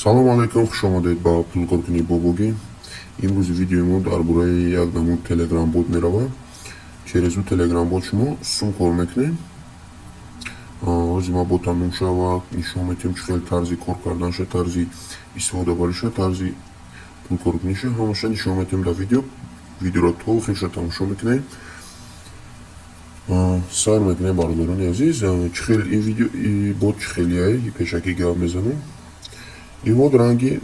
Салом алейкум, хуш омадед ба пулкоркунии бобогӣ. Имрӯзи видеои мо дар бораи як намуд телеграм-бот меравад. Через ӯ телеграм-бот шумо сум кор мекунед. Ҳозир ман бота нум шава, нишон метиҳам чӣ хел тарзи кор карданша, тарзи истифодабариша, тарзи пулкоркуниша, ҳамаша нишон метиҳам дар видео. Видеоро то охирша тамошо мекунед. Сар мекунем, бародарони азиз. Чӣ хел ин видео бот чӣ хелияй, пешакӣ гап мезанем. И бот ранги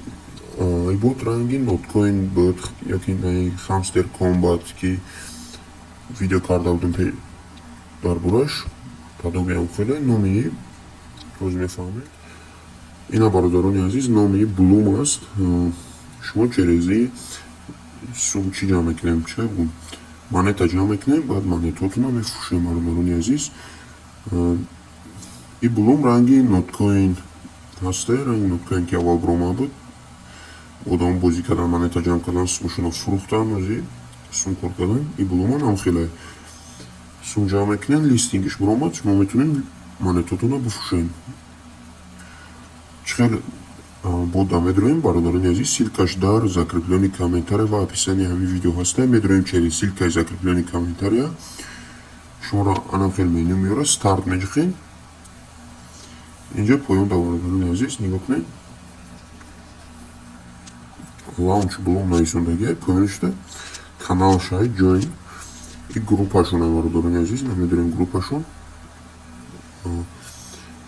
ноткоин буд ёки Hamster Kombat, ки видео карда будем дар бораш, подобиям хеле. Номи боз мефаҳмед. Ина, бародарони азиз, номи Блум аст. Шумо через сум чӣ ҷамъ мекунем, чӣ бигӯм, монета ҷамъ мекунем, баъд монетотона мефурӯшем, бародарони азиз. И Блум ранги ноткоин ҳасте, ранги ноткоин, ки аввал баромад буд, одам бозӣ кардан, монета ҷамъ кардан, сумашонро фурӯхтан, ози сум кор кардан. И Блуман ҳам хеле сум ҷамъ мекунем, листингиш баромад, шумо метавонед монетотонро бифурӯшед. Чӣ хел бода медроем, бародарони азиз? Ссылкаш дар закреплённый комментария ва описании ҳамин видео ҳаста. Медроем через ссылкаи закреплённый комментария, шуморо анам хел меню меёрад, старт меҷиқем. Инҷо поён да, бародарони азиз, нигоҳ кунед, Launch Blum нависондагия, поёнашда канал шай, join и группашон. Бародарони азиз, намедонем, группашон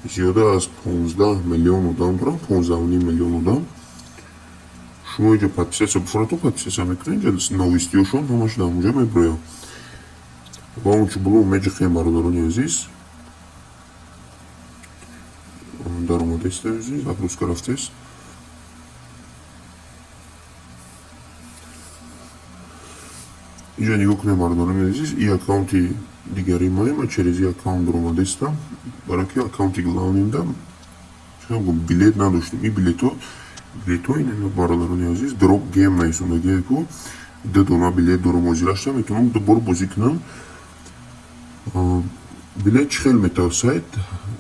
зиёда аз 15 миллион одам дорам, 15,5 миллион одам. Шумо инҷо подписаться бифуратон, подписаться мекунед, инҷа новостиёшон ҳамаш дар онҷо мебирояд. Launch Blum меҷиқем, бародарони азиз. Даромадааст, загрузка рафтааст. Инҷа нигоҳ кунем, бародарони азиз, и аккаунти дигари мае, ман через и аккаунт даромадаистам, барои ки аккаунти главныйда билет надоштем. И билетҳо ин, бародарони азиз, drop game нависондагие ку, ду дона билет дорам, озирашта метавонам ду бор бозӣ кунам. Билет чӣ хел метавад сайт?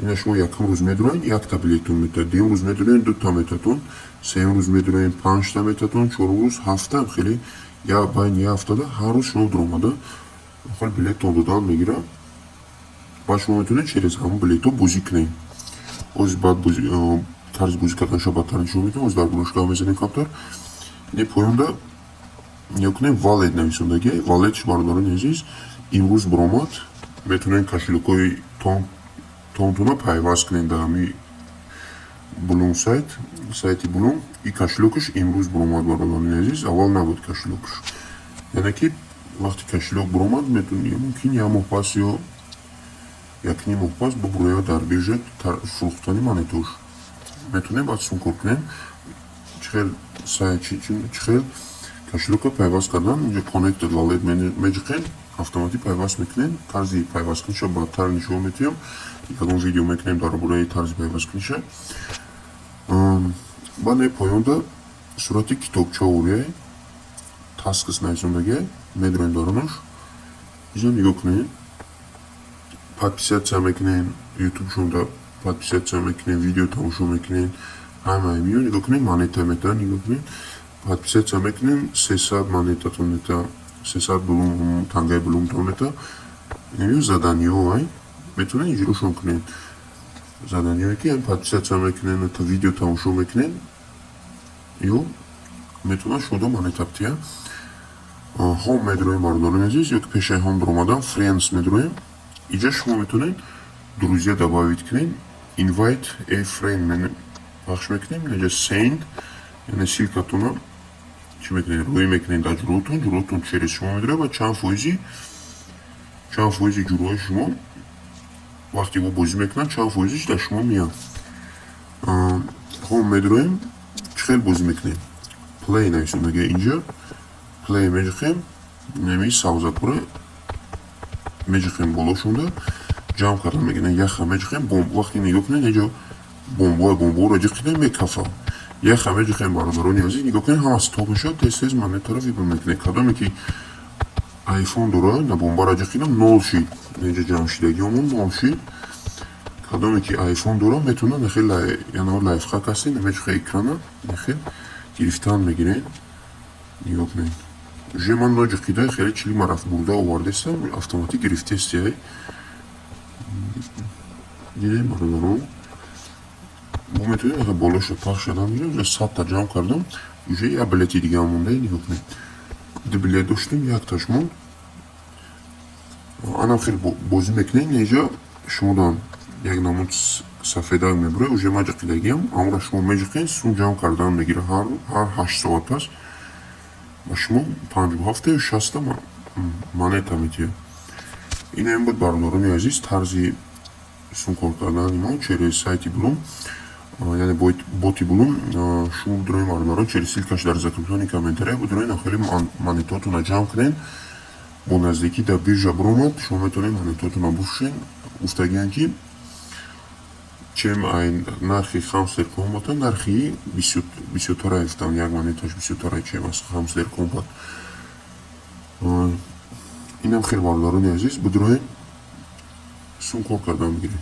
Ина, шумо якум рӯз медуроед, якта билетон метавад, дуюм рӯз медуроед, дута метатон, сеюм рӯз медуроед, панҷта метатон, чорум рӯз ҳафта. Хеле я байни як ҳафтада ҳар рӯз шумо дуромада хел билеттон додан мегирад. Баъд шумо метавонед через ҳамон билетҳо бозӣ кунед. Оз баъд тарзи бозӣ карданашо баъдтар нишон медиҳам, оз дар борааш гап мезанем камтар. Не, поёнда нигоҳ кунем, wallet нависондагия. Walletш, бародарони азиз, имрӯз баромад. Метавонед кошелёкҳои тонтона пайваст кунед дар ҳами Блум сайт, сайти Блум. И кошелёкаш имрӯз баромад, бародарони азиз, аввал набуд кошелёкаш. Яъне ки вақте кошелёк баромад, метавонӣ, мумкин, як моҳ пас ё якним моҳ пас бубурояд дар биржа фурӯхтани монетош. Метавонем баъд сум кор кунем. Чӣ хел сайт, чӣ хел кошелёкро пайваст кардан? Инҷо connected wallet меҷиқем, автоматӣ пайваст мекунем. Тарзи пайвасткуниша баъдтар нишон медиҳам, ягон видео мекунем дар бораи тарзи пайвасткуниша. Баъд не, поёнда сурати китобча орияй, tasks нависондагия, медроем даронаш. Инҷо нигоҳ кунед, подписаться мекунем, ютубшонда подписаться мекунем, видео тамошо мекунем, ҳамаи миё. Нигоҳ кунед, монета мета, нигоҳ кунед, подписаться мекунем, 300 монетатон мета, 300 блум, тангаи блумтон мета. Ё заданиҳо ай, метавонед иҷрошон кунед. Заданиҳое ки подписаться мекунед, видео тамошо мекунед, ё метавонад шумода монета бития. Home медроем, бародарони азиз, ё ки пешаи home даромадан friends медроем. Инҷа шумо метавонед друзья добавить кунед, invite a friend пахш мекунем, инҷа send, яъне ссылкатона чӣ мекунед, рӯй мекунед дар ҷуротон, ҷуротон через шумо медрояд ва чанд фоизи ҷурҳои шумо вақте мо бозӣ мекунанд, чанд фоизиш дар шумо меяд. Home медроем, чӣ хел бозӣ мекунем? Play нависондагия, инҷа play меҷиқем, неми савзакура меҷиқем, болошонда ҷамъ карда мегирем, яха меҷиқем, бомб. Вақте нигоҳ кунед, инҷо бомбои бомборо ҷиқидем, мекафа. Яха меҷиқем, бародарони азиз, нигоҳ кунед, ҳама стоп мешавад, тез тез монетаро выбор мекунед. Кадоме ки айфон дора, на бомбара ҷиқидам, нол шид. Инҷа ҷамъ шидагиомон нол шид. Кадоме ки айфон дорам, метавонад хеле яна лайфхак ҳастен, мечухе экрана хел гирифтан мегирен. Нигоҳ кунед, уже ман ноҷиқида хеле чили мараф бурда овардестам, автоматик гирифтестия. Дидем, бародарон, мо метавонем болошо пахш шадан мегирем. Уже 100-та ҷамъ кардам, уже як билети дига монда. Нигоҳ кунед, ду билет доштем, якташ монд. Анам хел бозӣ мекунем. Инҷа шумодан як намуд сафедак мебурад, уже ма ҷиқидагиам, амра шумо меҷиқед, сум ҷамъ кардан мегира. Ҳар 8 соат пас ба шумо 57-та ё 60-та монета метиҳад. Инам буд, бародарони азиз, тарзи сум кор кардани мо через сайти Блум, яъне боти Блум. Шумо бидрои, бародарон, через ссылка ш дар закреплённый комментария бидроин, хеле монетотона ҷамъ кунед. Бо наздикӣ дар биржа биромад, шумо метавонед монетотона бифурӯшед. Гуфтагиянд, ки чем ай нархи Хамстер Комбата нархи бисёртара гуфтам, як монеташ бисёртара, чем аз Хамстер Комбат. Инам хел, бародарони азиз, бидроем, сум кор кардан бигирем.